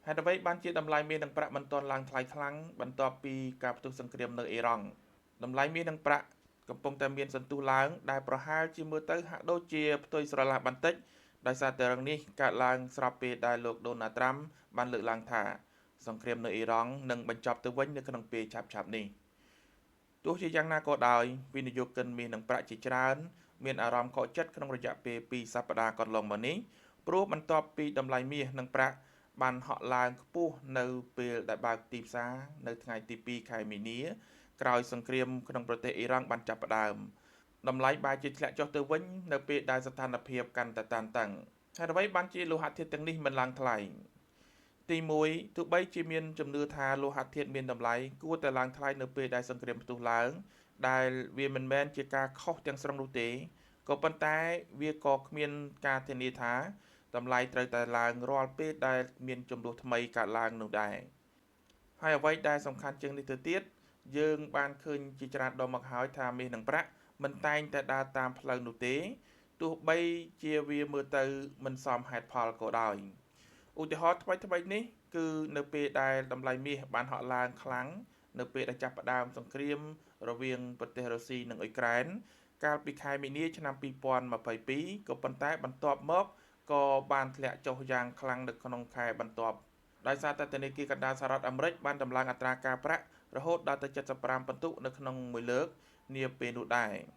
ហេតុអ្វីបានជាតម្លៃមាសនិងប្រាក់មិនទាន់ឡើងថ្លៃខ្លាំងបន្ទាប់ពីការផ្ទុះសង្គ្រាមនៅអ៊ីរ៉ង់តម្លៃមាសនិងប្រាក់កំពុងតែមានសន្ទុះឡើងដែលប្រហែលជាមើលទៅហាក់ដូចជាផ្ទុយស្រឡះបន្តិចដោយសារតែរឿងនេះកើតឡើងស្របពេលដែលលោកដូណាល់ត្រាំបានលើកឡើងថាសង្គ្រាមនៅអ៊ីរ៉ង់នឹងបញ្ចប់ទៅវិញនៅក្នុងពេលឆាប់ៗនេះទោះជាយ៉ាងណាក៏ដោយវិនិយោគិនមាសនិងប្រាក់ជាច្រើនមានអារម្មណ៍ខកចិត្តក្នុងរយៈពេល2សប្តាហ៍កន្លងមកនេះព្រោះបន្ទាប់ពីតម្លៃមាសនិងប្រាក់បានហក់ឡើងខ្ពស់នៅពេលដែលបើកទីផ្សារនៅថ្ងៃទី2ខែមីនាក្រោយសង្គ្រាមក្នុងប្រទេសអ៊ីរ៉ង់បានចាប់ផ្ដើមតម្លៃបែរជាធ្លាក់ចុះទៅវិញនៅពេលដែលស្ថានភាពកាន់តែតានតឹងហេតុអ្វីបានជាលោហៈធាតុទាំងនេះមិនឡើងថ្លៃទី1ទោះបីជាមានជំនឿថាលោហៈធាតុមានតម្លៃគួរតែឡើងថ្លៃនៅពេលដែលសង្គ្រាមផ្ទុះឡើងដែលវាមិនមែនជាការខុសទាំងស្រុងនោះទេក៏ប៉ុន្តែវាក៏គ្មានការធានាថាតម្លៃត្រូវតែឡើងរាល់ពេលដែលមានចំនួនថ្មីកើតឡើងនោះដែរហើយអ្វីដែលសំខាន់ជាងនេះទៅទៀតយើងបានឃើញជាច្រើនដងមកហើយថាមាសនិងប្រាក់មិនតែងតែដើរតាមផ្លូវនោះទេទោះបីជាវាមើលទៅមិនសមហេតុផលក៏ដោយឧទាហរណ៍ថ្មីៗនេះគឺនៅពេលដែលតម្លៃមាសបានហក់ឡើងខ្លាំងនៅពេលដែលចាប់ផ្ដើមសង្គ្រាមរវាងប្រទេសរុស្ស៊ីនិងអ៊ុយក្រែនកាលពីខែមីនាឆ្នាំ2022ក៏ប៉ុន្តែបន្ទាប់មកក៏បានធ្លាក់ចុះយ៉ាងខ្លាំងនៅក្នុងខែបន្ទាប់ដោយសារតែធនាគារកណ្ដាលសហរដ្ឋអាមេរិកបានដំឡើងអត្រាការប្រាក់រហូតដល់ទៅ75ពិន្ទុនៅក្នុងមួយលើកនាពេលនោះដែរ។